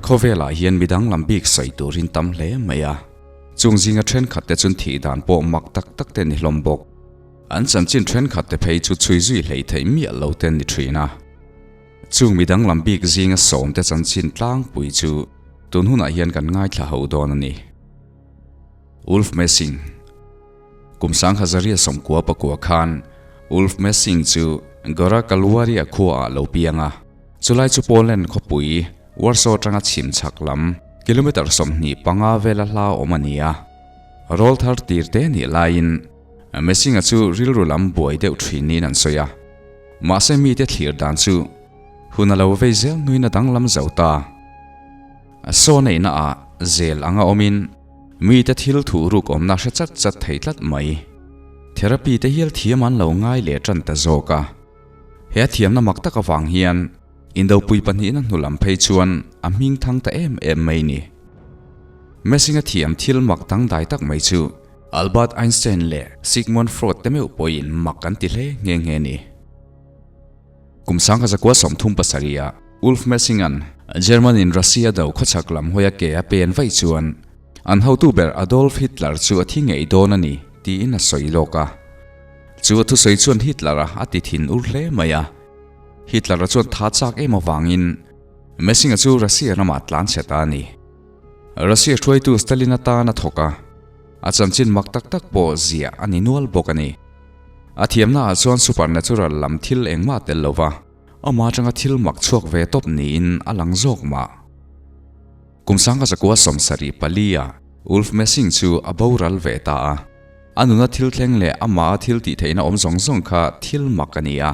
Khawvelah hian mi danglam bik sawi turin tam hle mai a, chung zinga thenkhat te chun thih dan pawh mak tak tak te ni hlawm bawk. An chanchin thenkhat te phei chu chhui zui hlei theih miah lo te ni thin a. Chung mi danglam bik zinga sawm te chanchin tlangpui chu tun hunah hian kan ngaithla ho dawn a ni. Ulf Messing Kum Sanghazaria 90 pakua khan Ulf Messing chu Gora Kalwaria khuaah lo piang a, chulai chu Poland khawpui Warsaw atanga chhim chhak lam kilometre 25 vela hla awm a ni a. Rawl thar tir te nih laiin Messing-a chu rilru lam buai deuh thin niin an sawi a. Mahse mite thlir dan chu hun a lo vei zel hnuin a danglam zo ta. Saw neihna ah zel anga awmin mite thil thuh ruk awmna hre chat chat thei tlat mai. Therapy te hial thiam an lo ngai leh tan ta zawk a. He a thiamna mak tak avang hian Indopui pahnihna hnu lam phei chuan a hming thang ta em em mai ni. Messing a thiam thil mak dangdai tak mai chu Albert Einstein leh Sigmund Freud te meuh pawhin mak an ti hle nghe nghe ni. Kum 1937 ah Ulf Messing-a'n German-in Russia do khawchhak lam hawia ke a pen vaih chuan an hotu ber Adolf Hitler chu a thi ngei dawn a ni tiin a sawi lawk a. Chu a thusawi chuan Hitler-a a ti thin ur hle mai a. Hitler-a chuan tha chak em avangin Messing-a chu Russia ramah tlan chhe ta a ni. Russia hruaitu Stalin atan a thawk a, a chanchin mak tak tak pawh ziah a ni nual bawk a ni. A thiamna ah chuan supernatural lam thil engmah tel lo va, amah atanga thil mak chhuak ve tawp niin a lang zawk mah. Kum 1974 ah Ulf Messing chu a boral ve ta a, a nuna thil thleng leh amah a thil tih theihna awm zawng zawng kha thil mak a ni a.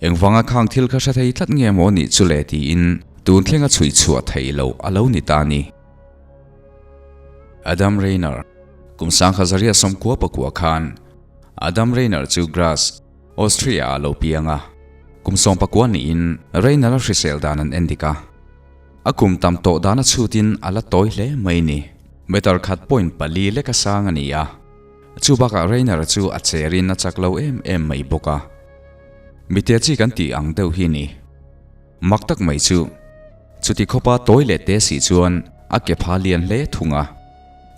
Engvanga khang thil kha hre thei tlat nge maw nih chu le tiin tun thlenga chhui chhuah theih loh a lo ni ta a ni. Adam Rainer, Kum 1994 khan Adam Rainer chu Graz, Austria-ah a lo piang a. Kum 19 niin Rainer-a hrisel dan an endik a. A kum tam tawh dan a chhutin a la tawi hle mai ni. Meter khat point pali leka sang a ni a. Chu bakah Rainer chu a cherin a chak lo em em mai bawk a. Mite chi kan tih ang deuh hi ni. Mak tak mai chu. Chuti khawpa tawi leh te si chuan a ke pha lian hle thung a.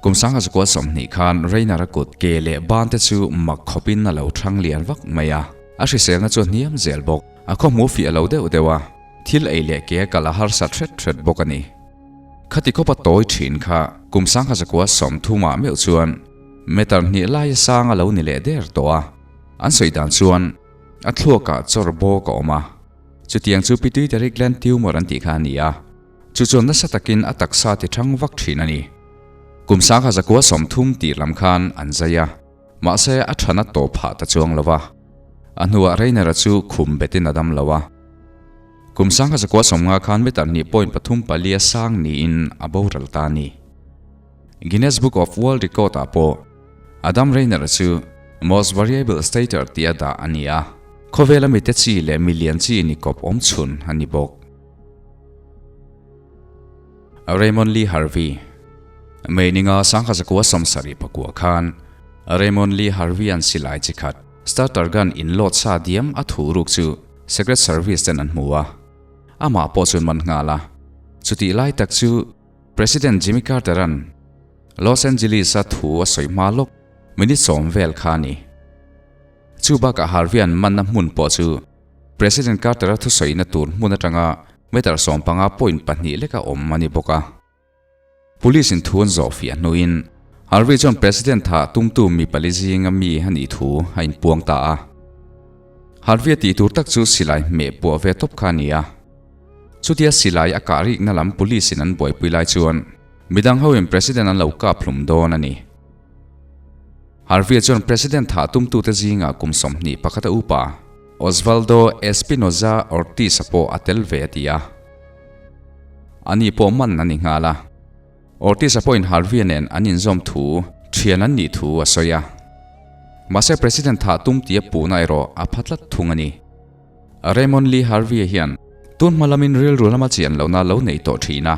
Kum 1920 khan Rainer a kut ke leh ban te chu mak khawpin a lo thang lian vak mai a. A hriselna chu a hniam zel bawk. A khawhmu fiah lo deuh deuh a. Thil ei leh ke a kal a harsat hret hret bawk a ni. Khati khawpa tawi thin kha kum 1930 ah meuh chuan meter hnih laia sang a lo ni leh der tawh a, an sawi dan chuan a thluakah chawr bawk a awm a, chutiang chu pituitary gland tumor an tih kha a ni a, chu chuan nasa takin a taksa ti thang vak thin a ni. Kum 1930 tir lam khan an zai a, mahse a thana tawp phah ta chuang lo va, a hnuah Rainer-a chu khum betin a dam lo a. Kum 1950 khan meter hnih point pathum palia sang niin a boral ta a ni. Guinness Book of World Record ah pawh Adam Rainer chu Most Variable Stater tia dah a ni a, khawvela mite chi leh milian chi ni kawp awm chhun a ni bawk. Raymond Lee Harvey May ninga 1974 khan Raymond Lee Harvey-a'n silai chi khat starter gun inload sa diam a thuh ruk chu Secret Service ten an hmu a, amah pawh chuan man nghal a, chutih lai tak chu President Jimmy Carter-a'n Los Angeles-a thu a sawi hma lawk minute 10 vel kha a ni. Chu bakah Harvey-a'n manna hmun pawh chu President Carter-a thusawina tur hmun atanga meter 15 point pahnih leka awm a ni bawk a. Police-in thu an zawh fiah hnuin Harvey chuan President tha tumtu mi pali zinga mi a nih thu a inpuang ta a. Harvey-a tih tur tak chu silai hmeh puah ve tawp kha a ni a. Chutia silai a kah rikna lam police in an buaipui lai chuan midang hoin President an lo kap hlum dawn a ni. Harvey chuan President thah tumtute zingah kum 21 a upa Osvaldo Espinoza Ortiz a pawh a tel ve a ti a. Ani pawh man a ni nghal a. Ortiz a pawhin Harvey nen an inzawm thu thian an nih thu a sawi a. Mahse President thah tum tia puhna erawh a pha tlat thung a ni. Raymond Lee Harvey hian tun hma lamin rilru lama chian lohna lo nei tawh thin a.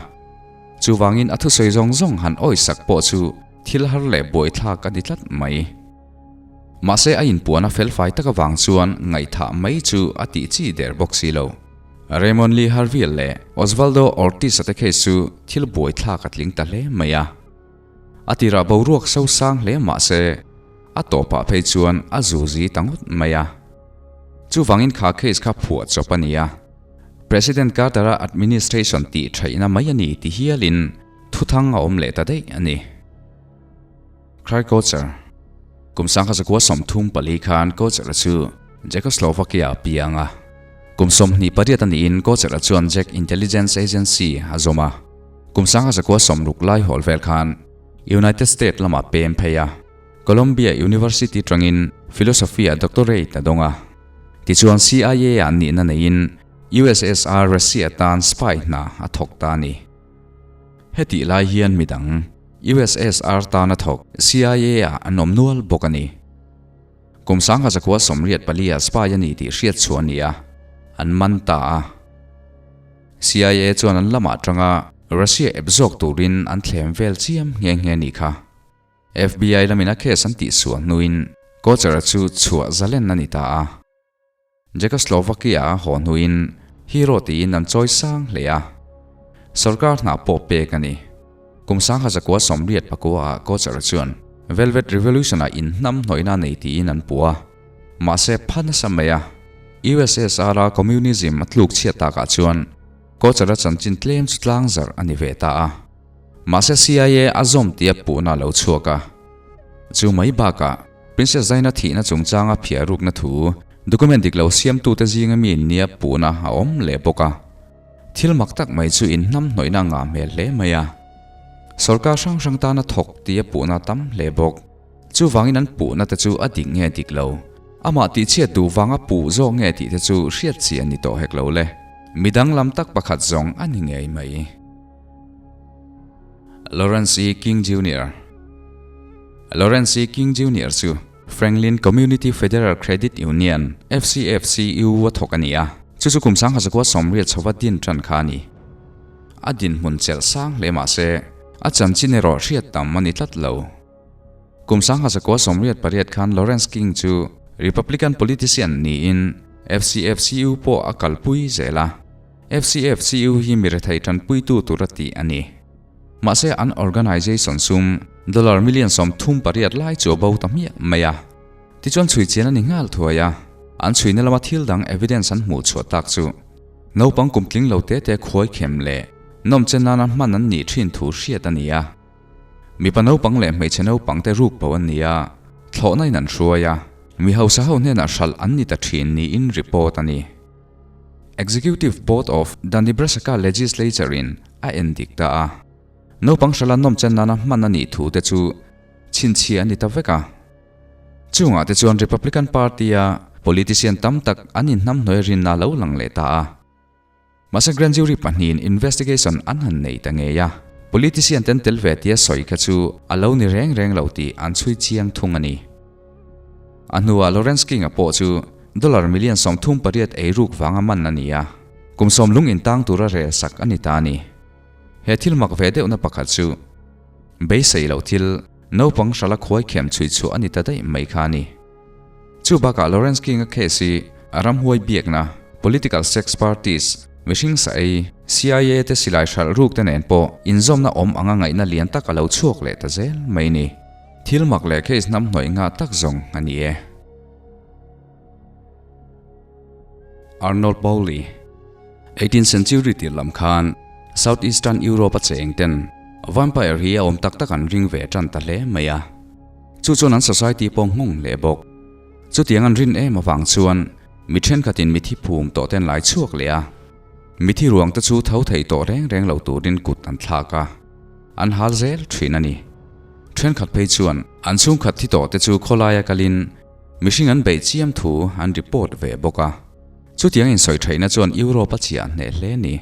Chuvangin a thusawi zawng zawng han awisak pawh chu thil har leh buaithlak a ni tlat mai. Mahse a inpuan a felfai tak avang chuan ngaihthah mai chu a tih chi der bawk si lo. Raymond Lee Harvey leh Osvaldo Ortiz-a te case chu thil buaithlak a tling ta hle mai a. A tirah boruak so sang hle mah se, a tawpah phei chuan a zuzi ta ngawt mai a. Chuvangin kha case kha phuah chawp a ni a. President Carter-a administration tih theihna mai a ni ti hialin thuthang a awm leh ta daih a ni. Cry Kocher, Kum sangkha zakua 34 khan Kocher-a chu Czechoslovakia a piang a. Kum 28 a niin Kocher-a chuan Czech Intelligence Agency a zawm a. Kum 1960 lai hawl vel khan United States lamah pem phei a, Columbia University tangin Philosophy-ah doctorate a dawng a. Tichuan CIA-ah nihna neiin USSR Russia tan spy hna a thawk ta a ni. Hetih lai hian midang USSR tana thawk CIA-ah an awm nual bawk a ni. Kum 1984 ah spy a ni tih hriat chhuah a ni a, an man ta a. CIA chuan an lamah atanga Russia ep zawk turin an thlem vel chiam nghe nghe ni kha. FBI lamin a case an tihsual hnuin Kocher-a chu chhuah zalen a ni ta a. Czechoslovakia a haw hnuin hero tiin an chawi sang hle a, sorkar hna pawh pek a ni. Kum 1989 ah Kocher chuan Velvet Revolution-ah inhnam hnawihna nei tiin an puh a, mahse pha nasa mai a, USSR-a communism a tluk chhiat takah chuan Kocher-a chanchin tlem chu tlang zarh a ni ve ta a. Mahse CIA a zawm tia puhna a lo chhuak a, chu mai bakah Princess Zaina thihna chungchanga phiah rukna thu document dik lo siamtute zinga mi nia puhna a awm leh bawk a. Thil mak tak mai chu inhnam hnawihna ngah hmel hle mai a. Sorkar hrang hrang tana thawk tia puhna tam hle bawk. Chuvangin an puhna te chu a dik nge dik lo, amah tihchhiat duh vanga puh zawk nge tih te chu hriat chi a ni tawh hek lo le. Midang lam tak pakhat zawng a ni ngei mai. Lawrence E. King Junior Lawrence E. King Junior chu Franklin Community Federal Credit Union, FCFCU, a thawk a ni a, chu chu kum 1980 chhova din tan kha a ni. A dinhmun chelh sang hle mah se, a chanchin erawh hriat tam a ni tlat lo. Kum 1988 khan Lawrence King chu Republican politician niin FCFCU pawh a kalpui zel a. FCFCU hi mi rethei tanpuitu tura tih a ni. Mahse an organisation sum dollar million 38 lai chu a bo ta hmiah mai a. Tichuan chhui chian a ni nghal thuai a, an chhuina lama thil dang evidence an hmuh chhuah tak chu naupang kum tling lo te te khuai khem leh nawm chen nana hman an nih thin thu hriat a ni a. Mipa naupang leh hmeichhe naupang te ruk bo an ni a, thlawhna in an hruai a, mi hausa ho hnenah hralh an ni ta thin niin report a ni. Executive Board of the Nebraska Legislature in a en dik ta a. Naupang hrala nawmchen nana hman a nih thu te chu chhinchhiah a ni ta vek a. Chungah te chuan Republican Party-a politician tam tak an inhnamhnuai rinna a lo lang leh ta a. Mahse Grand Jury pahnihin investigation an han nei ta ngei a. Politician ten tel ve tia sawi kha chu a lo ni reng reng lo tih an chhui chiang thung a ni. A hnuah Lawrence King-a pawh chu dollar million 38 ei ruk vanga man a ni a, kum sawm lung intang tura rel sak a ni ta a ni. He thil mak ve deuhna pakhat chu beisei loh thil naupang hrala khuai khem chhui chhuah a ni ta daih mai kha a ni. Chu bakah Lawrence King-a case hi a ramhuai biakna, political sex parties, mihring sa ei, CIA te silai hralh ruk te nen pawh inzawmna awm anga ngaihna lian tak a lo chhuak leh ta zel mai ni. Thil mak leh case hnam hnawih ngah tak zawng a ni e. Arnold Pauli, Eighteenth century tir lam khan South Eastern Europe a cheng ten vampire hi a awm tak tak an ring ve tan ta hle mai a. Chu chuan an society pawh nghawng hle bawk. Chutiang an rin em avang chuan mi thenkhatin mithi phum tawh ten lai chhuak leh a. Mithi ruang te chu tho thei tawh reng reng lo turin kut an thlak a, an hal zel thin a ni. Thenkhat phei chuan an chhungkhat thi tawh te chu khawlaia kalin mihring an beih chiam thu an report ve bawk a. Chutiang insawi theihna chuan Europe a chiah hneh hle a ni.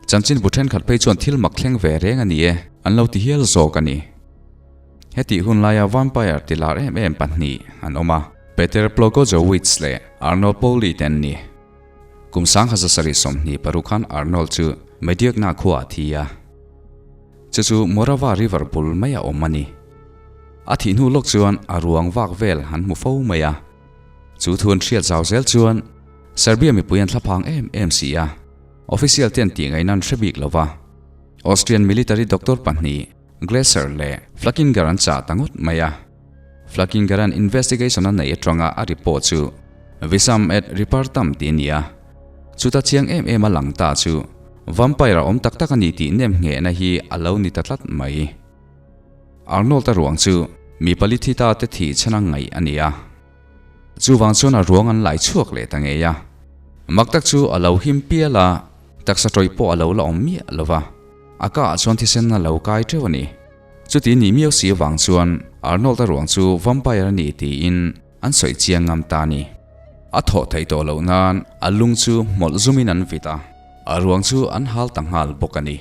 Chanchinbu thenkhat phei chuan thil mak thleng ve reng a ni e, an lo ti hial zawk a ni. Hetih hun laia vampire ti lar em em pahnih an awm a, Peter Plogojowitz leh Arnold Pauli te an ni. Kum 1726 khan Arnold chu Mediagna khua a thi a, chu chu Morava River bul mai a awm a ni. A thih hnu lawk chuan a ruang vak vel an hmu fo mai a, chu thu an hriat zau zel chuan Serbia mipui an thlaphang em em si a, official te an tih ngaihna an hre bik lo va. Austrian military doctor pahnih Glaser leh Flakinger an chah ta ngawt mai a. Flakinger-a'n investigation a neih atanga a report chu Visam et Repartam tih a ni a. Chuta chiang em em a lang ta chu vampire a awm tak tak a ni tih nem nghehna hi a lo ni ta tlat mai. Arnold-a ruang chu mi pali thi ta te thih chhan a ngaih a ni a. Chuvang chuan a ruang an lai chhuak leh ta ngei a. Mak tak chu a lo him pial a, taksa tawih pawh a lo la awm miah lo va. A ka ah chuan thisen a lo kai teuh a ni. Chuti ni miau si avang chuan Arnold-a ruang chu vampire a ni tiin an sawi chiang ngam ta a ni. A thawh theih tawh loh nan a lung chu hmawlh zumin an vit a, a ruang chu an hal ta nghal bawk a ni.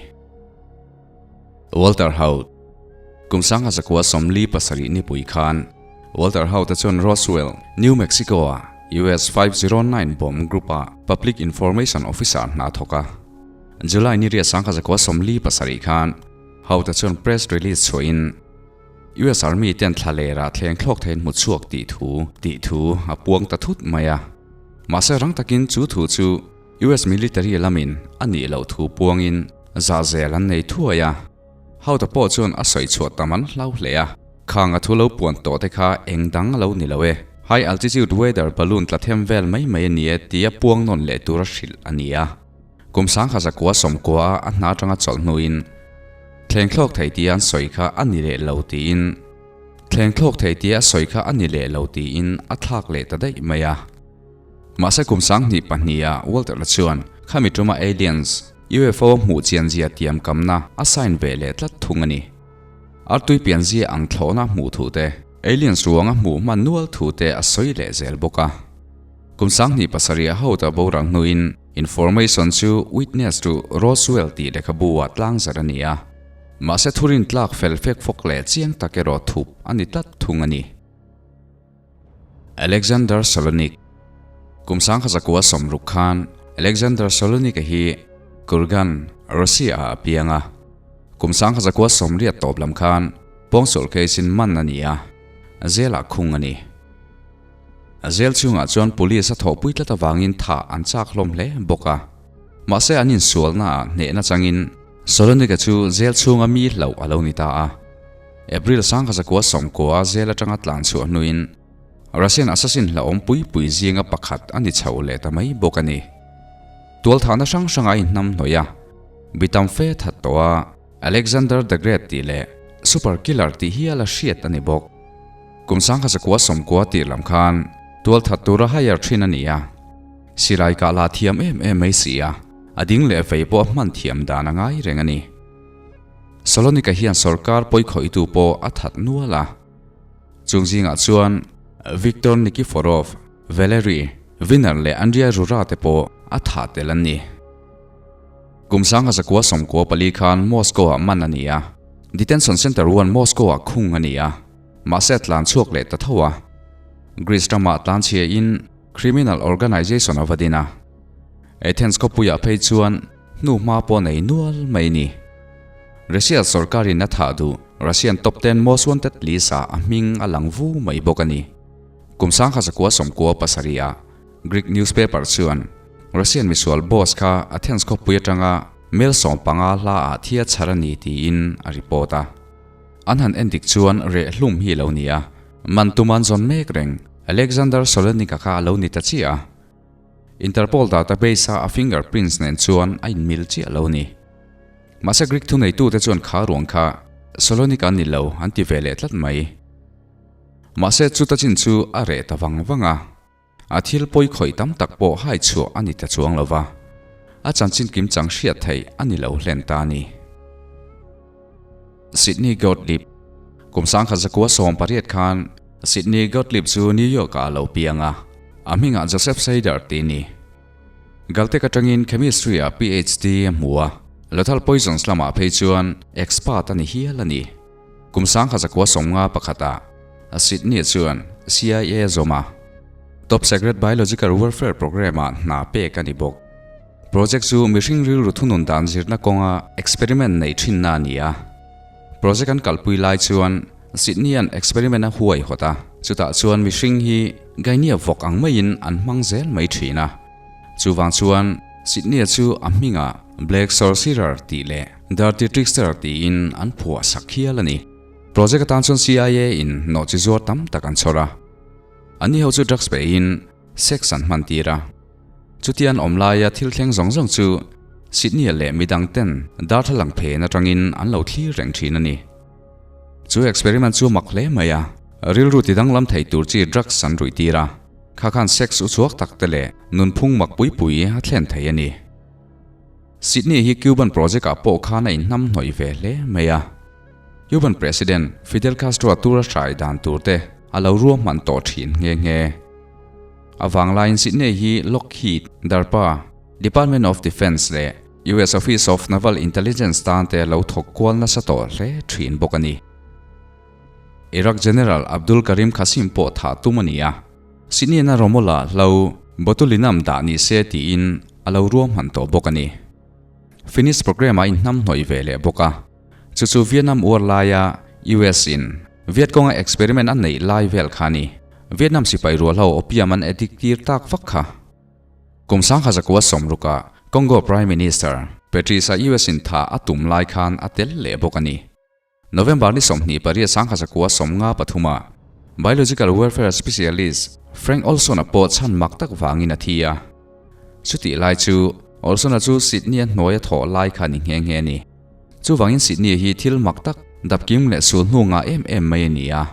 Walter Haut, Kum 1947 nipui khan Walter Haut-a chuan Roswell, New Mexico-a US 509 Bomb Group-a Public Information Officer hna thawk a. July ni riat 1947 khan Haut-a chuan press release chhuahin US Army ten thla lerah thleng thlawk theiin hmu chhuak tih thu tih thu a puang ta thut mai a. Mahse rang takin chu thu chu US military lamin a nih loh thu puangin zahzel an nei thuai a. Hauta pawh chuan a sawi chhuah tam an hlau hle a. Khang a thu lo puan tawh te kha eng dang a lo ni lo e. High altitude weather balloon tla them vel mai mai a ni e tia puang nawn leh tura hrilh a ni a. Kum 1990 a a hna atanga chawlh hnuin thleng thlawk thei tia an sawi kha a ni leh lo tiin thleng thlawk thei tia a sawi kha a ni leh lo tiin a thlak leh ta daih mai a. Mahse kum 2002 ah Walter-a chuan khami tuma aliens, UFO a hmuh chian zia tiam kamna a sign ve leh tlat thung a ni. Artui pian zia ang thlawhna hmuh thu te, aliens ruang a hmuh hman nual thu te a sawi leh zel bawk a. Kum 2007 ah hota boral hnuin information chu Witness to Roswell tih lehkhabu ah tlangzar a ni a. Mahse thurin tlak fel fek fawk leh chiang tak erawh thup a ni tlat thung a ni. Alexander Solonik Kum 1960 khan Alexander Solonik-a hi Kurgan, Russia-ah a piang a. Kum 1980 tawp lam khan pawngsual case-in man a ni a, jail-ah khung a ni. Jail chhungah chuan police a thawhpui tlat avangin thah an chak hlawm hle bawk a. Mahse an insualnaah hnehna changin Solonik-a chu jail chhunga mi hlauh a lo ni ta a. April 1990 zel atanga tlan chhuah hnuin Russian assassin hlauhawm pui pui zinga pakhat a ni chhoh leh ta mai bawk a ni. Tualthahna hrang hrang a inhnam hnawih a, bitam fe that tawh a, Alexander the Great tih leh Super Killer tih hial a hriat a ni bawk. Kum 1990 tir lam khan tualthat tura hire thin a ni a, silai kah la thiam em em mai si a, a ding leh vei pawh a hman thiam dan a ngai reng a ni. Salonika hian sorkar pawikhawihtu pawh a that nual a. Chung zingah chuan Viktor Nikiforov, Valery Viner leh Andrei Rura te pawh a thah tel an ni. Kum 1994 khan Moscow-ah man a ni a, Detention Center 1 Moscow-ah khung a ni a, mahse a tlan chhuak leh ta tho a. Greece ramah tlanchhiain criminal organization a va din a. Athens khawpuiah phei chuan Hnu hma pawh nei nual mai ni. Russia sorkarin a thah duh Russian top ten most wanted list ah a hming a lang vu mai bawk a ni. Kum 1997 ah Greek newspaper chuan Russian misual boss kha Athens khawpui atanga mel 15 hla ah thi a chhar a ni tiin a report a. An han en dik chuan reh hlum hi a lo ni a, man tum an zawn mek reng Alexander Solonik-a kha a lo ni ta chiah a. Interpol database a a fingerprints nen chuan a inmil chiah lo ni. Mahse Greek thuneitute chuan kha ruang kha Salonika ni lo an ti ve leh tlat mai. Mahse chuta chin chu a reh ta vang vang a, a thil pawi khawih tam tak pawh hai chhuah a ni ta chuang lo va, a chanchin kim chang hriat theih a ni lo hlen ta a ni. Sydney Gottlieb Kum 1918 khan Sydney Gottlieb chu New York-ah a lo piang a, a hmingah Joseph Seider tih a ni. Galtech atangin Chemistry-ah PhD a hmu a, lethal poisons lamah phei chuan expert a ni hial a ni. Kum 1951 ah Sydney chuan CIA a zawm a, Top Secret Biological Warfare Program-ah hna pek a ni bawk. Project chu mihring rilru thunun dan zirna kawnga experiment nei thinna a ni a. Project an kalpui lai chuan Sydney-a'n experiment a huai hawt a, chutah chuan mihring hi Gainia vawk ang maiin an hmang zel mai thin a. Chuvang chuan Sydney-a chu a hmingah Black Sorcerer tih leh Dirty Trickster tiin an phuah sak hial a ni. Project atan chuan CIA in nawhchi zuar tam tak an chhawr a. Anni ho chu drugs peihin sex an hman tir a. Chutia an awm laia thil thleng zawng zawng chu Sydney-a leh midang ten darthlalang phen atangin an lo thlir reng thin a ni. Chu experiment chu mak hle mai a, rilru ti danglam thei tur chi drugs an ruih tir a, kha khan sex uchuak tak te leh nunphung mak pui pui a thlen thei a ni. Sydney hi Cuban project ah pawh khan a inhnam hnawih ve hle mai a. Cuban President Fidel Castro-a tura hrai dan tur te a lo ruahman tawh thin nghe nghe. A vanglaiin Sydney hi Lockheed, DARPA, Department of Defence leh US Office of Naval Intelligence tan te lo thawk kual nasa tawh hle thin bawk a ni. Iraq General Abdul Karim Qasim pawh thah tum a ni a, Sydney-na Romola hlo botulinum dah ni se tiin a lo ruahman tawh bawk a ni. Finnish program a inhnamhnawih ve leh bawk a, chu chu Vietnam War laia US in Viet kawnga experiment a neih lai vel kha a ni. Vietnam sipai rual ho opium an addict tir tak vak kha. Kum 1960 ah Congo Prime Minister Patrice-a US in tha a tum lai khan a tel leh bawk a ni. November ni 28 1953 ah Biological Warfare Specialist Frank Olson-a pawh chhan mak tak vangin a thi a. Chutih lai chu Olson-a chu Sydney-a hnuaia thawh lai kha ni nghe nghe a ni. Chuvangin Sydney hi thil mak tak dapkim leh sul hnu ngah em em mai a ni a.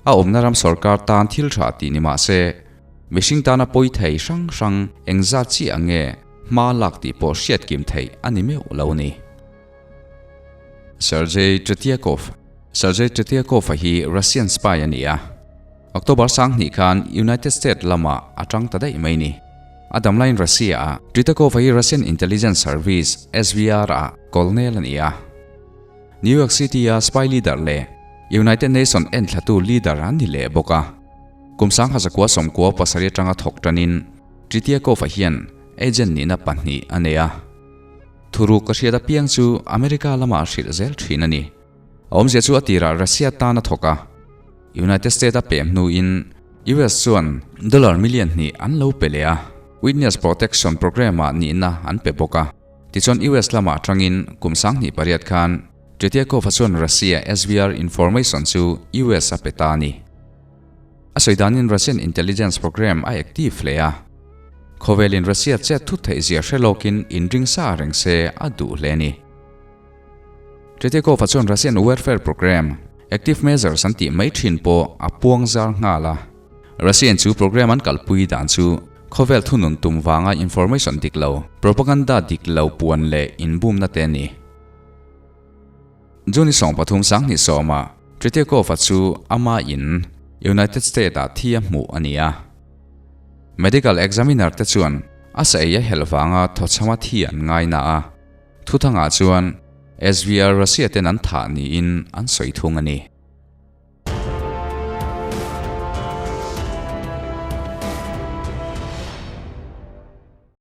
A awmna ram sorkar tan thil tha tih ni mah se, mihring tana pawi thei hrang hrang engzat chiah nge hma lak tih pawh hriat kim theih a ni meuh lo ni. Sergei Tretyakov Sergei Tretyakov-a hi Russian spy a ni a. October 20 khan United States lamah a tang ta daih mai ni. A damlaiin Russia-ah Tretyakov-a hi Russian Intelligence Service, SVR-ah colonel a ni a. New York City-a spy leader leh United Nation enthlatu leader an ni leh bawk a. Kum 1997 atanga thawk tanin Tretyakov-a hian agent nihna pahnih a nei a. Thuruk ka hriat apiang chu America lamah a hrilh zel thin a ni. A awmzia chu a tirah Russia tan a thawk a, United States a pem hnuin US chuan dollar million hnih an lo pe leh a, Witness Protection Program-ah nihna an pe bawk a. Tichuan US lamah atangin kum 28 khan Tretyakov-a chuan Russia SVR information chu US a pe ta a ni. A sawi danin Russian intelligence program a active hle a, khawvelin Russia chet thut theih zia hre lawkin inring sa reng se a duh hle a ni. Tretyakov-a chuan Russian warfare program, active measures an tih mai thin pawh a puang zar nghal a. Russian chu program an kalpui dan chu khawvel thunun tum vanga information dik lo, propaganda dik lo puan leh inbumna te a ni. June 13 2010-ah Tretyakov-a chu ama in United States-ah thi a hmuh a ni a. Medical examiner te chuan a sa ei a helh vanga thawchhama thi an ngai na a, thuthangah chuan SVR Russia ten an thah niin an sawi thung a ni.